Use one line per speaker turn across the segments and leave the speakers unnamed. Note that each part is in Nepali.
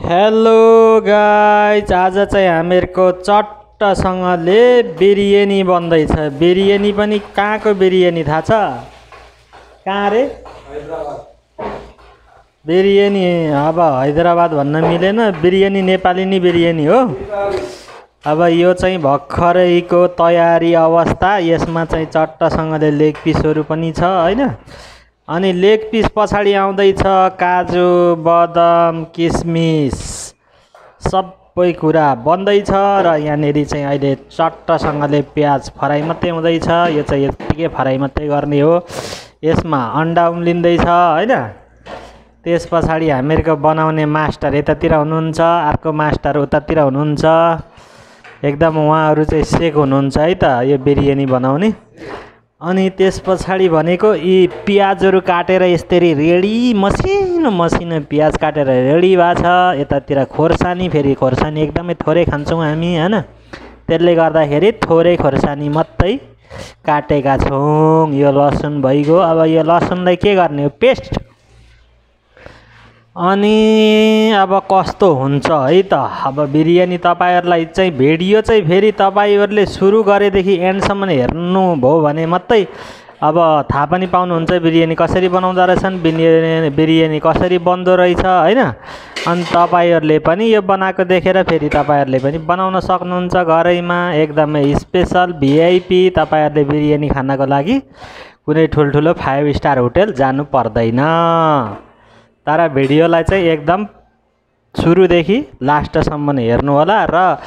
हेलो गाइज, आज चाहिँ हामीहरूको चट्टसँगले बिरयानी बन्दैछ। बिरयानी पनि कहाँको बिरयानी थाहा छ? कहाँ रे? बिरयानी अब हैदराबाद भन्न मिलेन, बिरयानी नेपाली नै बिरयानी हो। अब यो चाहिँ भर्खरैको तयारी अवस्था। यसमा चाहिँ चट्टसँगले लेग पिसहरू पनि छ हैन। अनि लेग पिस पछाडि आउँदैछ काजु, बदाम, किसमिस सबै कुरा बन्दैछ। र यहाँनेरि चाहिँ अहिले चट्टसँगले प्याज फ्राई मात्रै हुँदैछ। यो चाहिँ यतिकै फ्राई मात्रै गर्ने हो। यसमा अन्डा उम्लिँदैछ हैन। त्यस पछाडि हामीहरूको बनाउने मास्टर यतातिर हुनुहुन्छ, अर्को मास्टर उतातिर हुनुहुन्छ। एकदम उहाँहरू चाहिँ सेक हुनुहुन्छ है त यो बिरयानी बनाउने। अनि त्यस पछाडि भनेको यी प्याजहरू काटेर यसरी रेडी मसिनो मसिनो प्याज काटेर रेडी भएको छ। यतातिर खोर्सानी, फेरि खोर्सानी एकदमै थोरै खान्छौँ हामी हैन। त्यसले गर्दाखेरि थोरै खोर्सानी मात्रै काटेका छौँ। यो लसुन भइगयो। अब यो लसुनलाई के गर्ने हो? पेस्ट। अनि अब कस्तो हुन्छ है त? अब बिरयानी तपाईँहरूलाई चाहिँ भिडियो चाहिँ फेरि तपाईँहरूले सुरु गरेदेखि एन्डसम्म हेर्नुभयो भने मात्रै अब थाहा पनि पाउनुहुन्छ बिरयानी कसरी बनाउँदो रहेछन्, बिरयानी कसरी बन्दो रहेछ हैन। अनि तपाईँहरूले पनि यो बनाएको देखेर फेरि तपाईँहरूले पनि बनाउन सक्नुहुन्छ घरैमा। एकदमै स्पेसल भिआइपी। तपाईँहरूले बिरयानी खानको लागि कुनै ठुल्ठुलो 5 स्टार होटल जानु पर्दैन। तर भिडियोलाई चाहिँ एकदम सुरुदेखि लास्टसम्म हेर्नु होला। र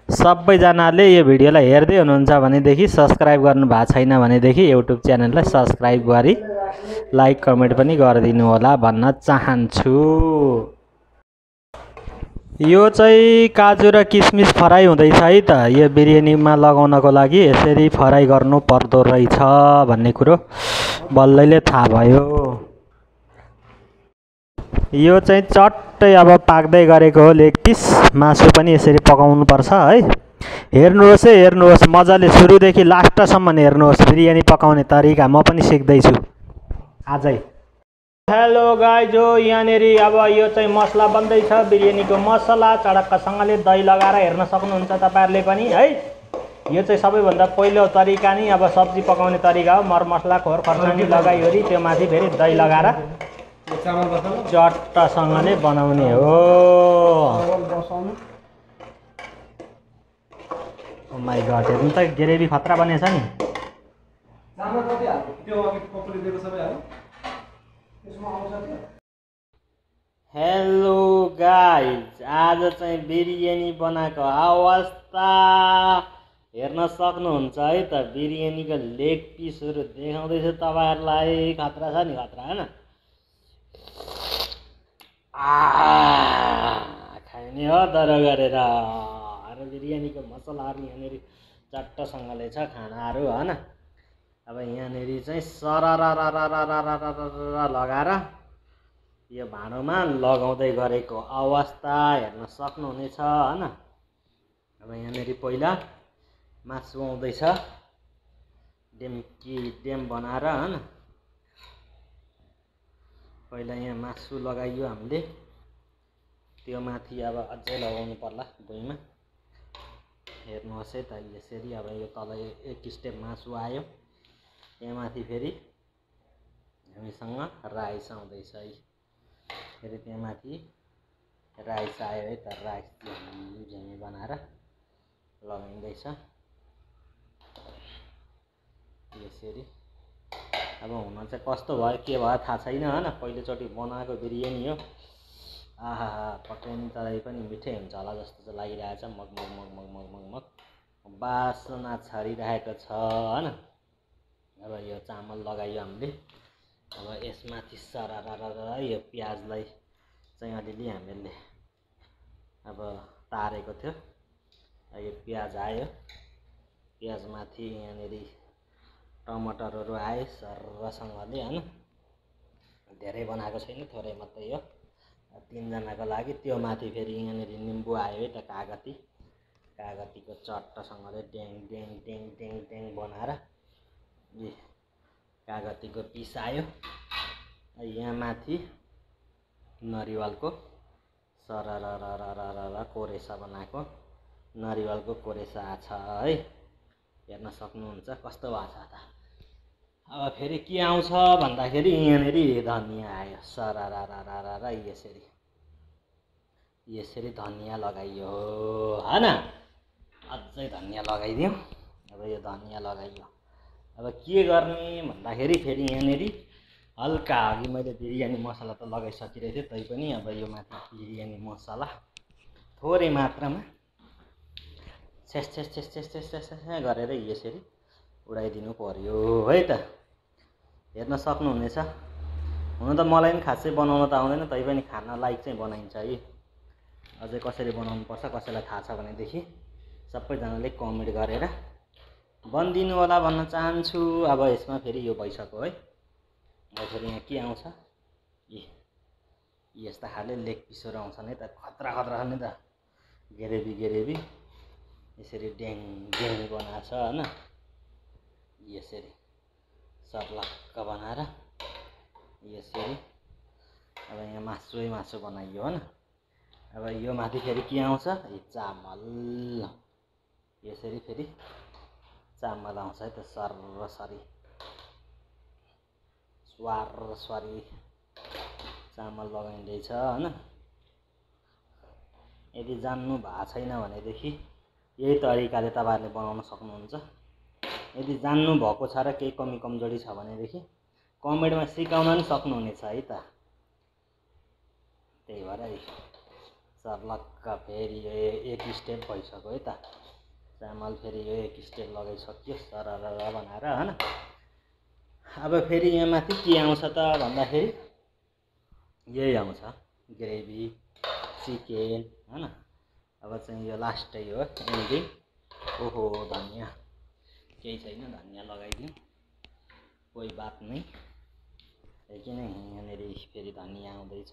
सबैजनाले यो भिडियोलाई हेर्दै हुनुहुन्छ भनेदेखि, सब्सक्राइब गर्नु भएको छैन भनेदेखि युट्युब च्यानललाई सब्सक्राइब गरी लाइक कमेन्ट पनि गरिदिनु होला भन्न चाहन्छु। यो चाहिँ काजु र किसमिस फ्राई हुँदैछ है त। यो बिरयानीमा लगाउनको लागि यसरी फ्राई गर्नु पर्दो रहेछ भन्ने कुरो बल्लैले थाहा भयो। यो चाहिँ चट्टै अब पाक्दै गरेको हो लेग पिस। मासु पनि यसरी पकाउनु पर्छ है। हेर्नुहोस् है, हेर्नुहोस् मजाले सुरुदेखि लास्टसम्म हेर्नुहोस् बिरयानी पकाउने तरिका। म पनि सिक्दैछु आजै। हेलो गाइज, यहाँनेरि अब यो चाहिँ मसला बन्दैछ बिरयानीको मसला। चडक्कसँगले दही लगाएर हेर्न सक्नुहुन्छ तपाईँहरूले पनि है। यो चाहिँ सबैभन्दा पहिलो तरिका नै अब सब्जी पकाउने तरिका हो। मरमसला खोर खर्सानी लगाइवरी त्यो माथि फेरि दही लगाएर चट्टसँगले बनाउने हो। ओ माई गड, हेर्नु त ग्रेभी खतरा बनेछ नि। हेलो गाइज, आज चाहिँ बिरयानी बनाएको अवस्था हेर्न सक्नुहुन्छ है त। बिरयानीको लेग पिसहरू देखाउँदैछु तपाईँहरूलाई। खतरा छ नि, खतरा हैन। खाने हो दर गरेर। अरे बिरयानीको मसलाहरू यहाँनेरि चट्टसँगले छ खानाहरू हैन। अब यहाँनेरि चाहिँ सरररररररररर लगाएर यो भाँडोमा लगाउँदै गरेको अवस्था हेर्न सक्नुहुनेछ हैन। अब यहाँनेरि पहिला मासु आउँदैछ डेम बनाएर हैन। पहिला यहाँ मासु लगाइयो हामीले, त्यो माथि अब अझै लगाउनु पर्ला भुइँमा। हेर्नुहोस् है त यसरी। अब यो तल एक स्टेप मासु आयो, यहाँ माथि फेरि हामीसँग राइस आउँदैछ है। फेरि त्यहाँ माथि राइस आयो है त। राइस झिमी बनाएर लगाइँदैछ यसरी। अब हुन चाहिँ कस्तो भयो के भयो थाहा छैन हैन। पहिलोचोटि बनाएको बिरयानी हो। आहा, पक्कै तरै पनि मिठै हुन्छ होला जस्तो चाहिँ लागिरहेछ। मग मग मग मग मग मग मग बासना छरिरहेको छ हैन। अब यो चामल लगाइयो हामीले। अब यसमाथि सररररर यो प्याजलाई चाहिँ अलिअलि हामीले अब तारेको थियो। यो प्याज आयो, प्याजमाथि यहाँनेरि टमाटरहरू आए सरसँगले हैन। धेरै बनाएको छैन, थोरै मात्रै हो 3 जनाको लागि। त्यो माथि फेरि यहाँनेरि निम्बु आयो है त। कागतीको चट्टसँगले ड्याङ ड्याङ ड्याङ ड्याङ ड्याङ बनाएर कागतीको पिस आयो। यहाँ माथि नरिवलको सररररररर कोरेसा बनाएको नरिवलको कोरेसा आछ है, हेर्न सक्नुहुन्छ कस्तो भएको छ त। अब फेरि के आउँछ भन्दाखेरि यहाँनिर धनियाँ आयो, सरररररर यसरी यसरी धनियाँ लगाइयो हैन, अझै धनियाँ लगाइदिउँ। अब यो धनियाँ लगाइयो, अब के गर्ने भन्दाखेरि फेरि यहाँनिर हल्का अघि मैले बिरयानी मसला त लगाइसकिरहेको थिएँ, तैपनि अब यो माथि बिरयानी मसला थोरै मात्रामा छेस छेस छेस छेस छेस छेस गरेर यसरी उडाइदिनु पर्यो है त। हेर्न सक्नुहुनेछ। हुन त मलाई पनि खासै बनाउन त आउँदैन, तैपनि खान लायक चाहिँ बनाइन्छ है। अझै कसरी बनाउनु पर्छ कसैलाई थाहा छ भनेदेखि सबैजनाले कमेन्ट गरेर भनिदिनु होला भन्न चाहन्छु। अब यसमा फेरि यो भइसक्यो है। अब फेरि यहाँ के आउँछ, यस्ता खाले लेग पिसहरू आउँछन् है त, खतरा खतरा छ नि त। ग्रेभी ग्रेभी यसरी ड्याङ ड्याङ बनाएको छ हैन, यसरी सर्लक्क बनाएर यसरी। अब यहाँ मासुै मासु बनाइयो हैन। अब यो माथि फेरि के आउँछ, यो चामल, यसरी फेरि चामल आउँछ है त, सरसरी स्वारसरी चामल लगाइँदैछ हैन। यदि जान्नु भएको छैन भनेदेखि यही तरिकाले तपाईहरुले बनाउन सक्नुहुन्छ। यदि जान्नु भएको छ र केही कमी कमजोरी छ भनेदेखि कमेन्टमा सिकाउन पनि सक्नुहुनेछ है त। त्यही भएर सर्लक्क फेरि यो एक स्टेप भइसक्यो है त। चामल फेरि यो एक स्टेप लगाइसक्यो सररर बनाएर हैन। अब फेरि यहाँ माथि के आउँछ त भन्दाखेरि यही आउँछ, ग्रेभी चिकन हैन। अब चाहिँ यो लास्टै हो, एन्डिङ। ओहो धनियाँ केही छैन, धनियाँ लगाइदिउँ, कोही बात नै। किन यहाँनिर फेरि धनियाँ आउँदैछ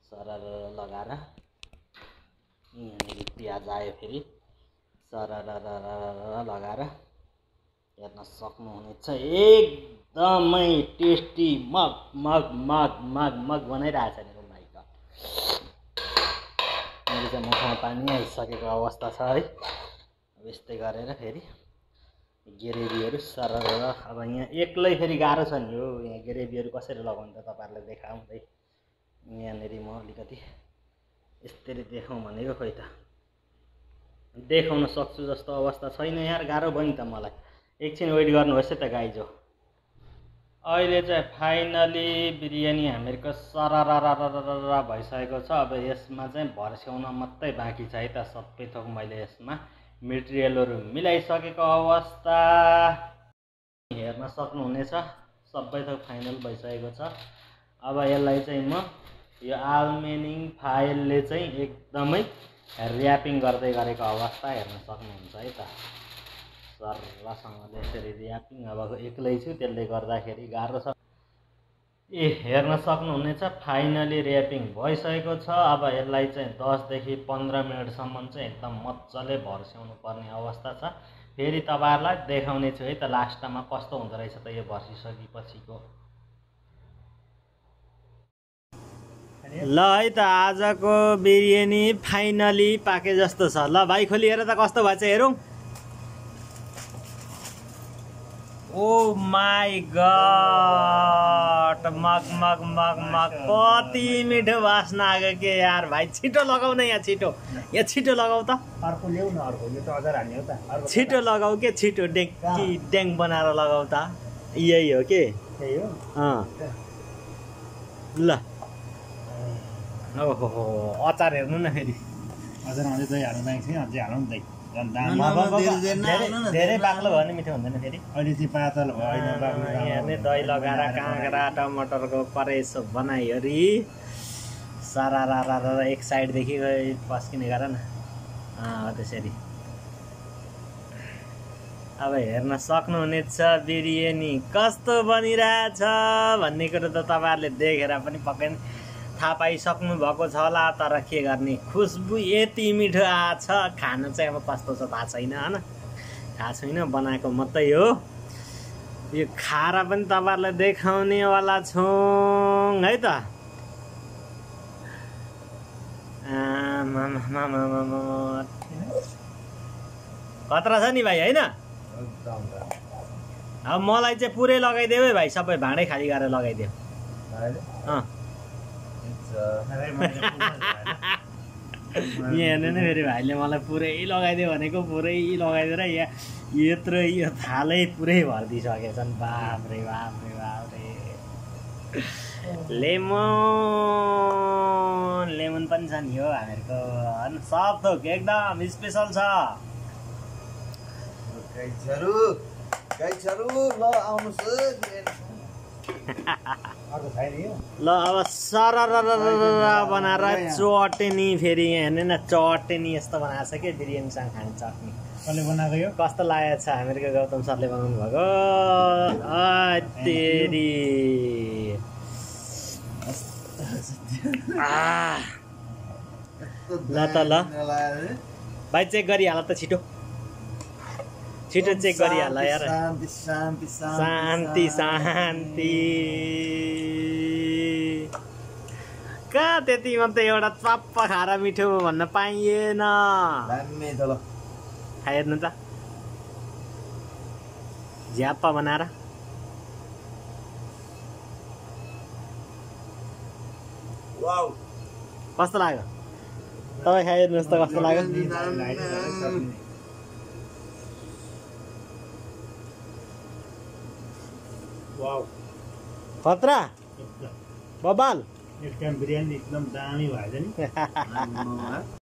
सरर लगाएर। यहाँनिर प्याज आयो फेरि सररर लगाएर। हेर्न सक्नुहुनेछ एकदमै टेस्टी मग मग मग मग मग बनाइरहेछ नि। ओ माइ गड, मेरो चाहिँ मुखमा पानी आइसकेको अवस्था छ है। अब यस्तै गरेर फेरि ग्रेभीहरू सरर। अब यहाँ एक्लै फेरि गाह्रो छ नि हो, यहाँ ग्रेभीहरू कसरी लगाउनु त तपाईहरुलाई देखाउँदै। यहाँनिर म अलिकति यस्तरी देखाउँ भनेको, खोइ त देखाउन सक्छु जस्तो अवस्था छैन यार, गाह्रो भयो नि त मलाई। एकछिन वेट गर्नुहोस् है त गाइजो। अहिले चाहिँ फाइनली बिरयानी हामीहरूको सरररररर भइसकेको छ। अब यसमा चाहिँ भर्स्याउन मात्रै बाँकी छ है त। सबै थोक मैले यसमा मेटेरियलहरू मिलाइसकेको अवस्था हेर्न सक्नुहुनेछ। सबै थोक फाइनल भइसकेको छ। अब यसलाई चाहिँ म यो एल्युमिनियम फाइलले चाहिँ एकदमै र्यापिङ गर्दै गरेको अवस्था हेर्न सक्नुहुन्छ है त। सरलसँगले यसरी र्यापिङ। अब एक्लै छु त्यसले गर्दाखेरि गाह्रो छ। हेर्न सक्नुहुनेछ फाइनली र्यापिङ भइसकेको छ। अब यसलाई चाहिँ 10 देखि 15 मिनेटसम्म चाहिँ एकदम मजाले भर्स्याउनु पर्ने अवस्था छ। फेरि तपाईहरुलाई देखाउने छु है त लास्टमा कस्तो हुँदो रहेछ त यो भर्सिसकेपछिको। ल है त आजको बिरयानी फाइनली पाके जस्तो छ। ल भाइ खोली हेर त कस्तो भएछ हेरौँ। ओ माई गॉड, मग मग मग मग, कति मिठो वासना आएको के यार। भाइ छिटो लगाउ न यहाँ, छिटो यहाँ छिटो लगाउ त।
अर्को ल्याउ न, अर्को यो त अझ हान्यो त।
छिटो लगाउ के, छिटो ड्याङ बनाएर लगाउ त। यही हो के?
त्यही हो।
ल ओहो अचार हेर्नु न फेरि।
अझ अझै दही हाल्नु बाँकी छ, अझै हालौँ दही।
धेरै बाक्लो भयो भने मिठो हुँदैन फेरि।
अहिले चाहिँ पातल भयो,
हेर्ने दही लगाएर काँक्रा टमाटरको परेसो बनाइवरी सरारा एक साइडदेखि पस्किने गर न। त्यसरी अब हेर्न सक्नुहुनेछ बिरयानी कस्तो बनिरहेछ भन्ने कुरो त तपाईँहरूले देखेर पनि पक्कै थाहा पाइसक्नु भएको छ होला। तर के गर्ने, खुसबु यति मिठो आछ। खाना चाहिँ अब कस्तो छ थाहा छैन हैन, थाहा छैन, बनाएको मात्रै हो। यो खाएर पनि तपाईँहरूलाई देखाउनेवाला छौँ है त। खतरा छ नि भाइ होइन?
एकदम
अब मलाई चाहिँ पुरै लगाइदेऊ है भाइ, सबै भाँडै खाली गरेर लगाइदेऊ। अँ यहाँ हेर्नु नि फेरि भाइले मलाई पुरै लगाइदियो भनेको, पुरै लगाइदिएर यहाँ यत्रो यो थालै पुरै भरिदिइसकेछन्। बाफ्रे बाफ्रे बाफ्रे। लेमन पनि छ नि हो हामीहरूको, सब थोक एकदम स्पेसल छ।
गाइसहरु ल आउनुहोस्
अर्को छैन यो
ल अब सररररर बनाएर चटनी फेरि यहाँ हेर्नु न, चटनी यस्तो बनाएको छ कि बिरयानीसँग खाने चटनी।
कसले बनाएको यो?
कस्तो लागेको छ हामीहरूको गौतम सरले बनाउनु भएको। तेरी ल त ल भाइ चेक गरिहाल त, छिटो छिटो चेक गरिहाल यार।
शान्ति शान्ति
शान्ति शान्ति कहाँ त्यति मात्रै एउटा चप्प खाएर मिठो भन्न पाइएन।
दामी छ ल
हेर्नु त झ्याप्पा बनाएर।
वाउ
कस्तो लाग्यो तपाईँ खाइहेर्नुहोस् त कस्तो लाग्यो।
वाउ
खतरा बबाल
एक टाइम बिरयानी एकदम दामी भएछ नि।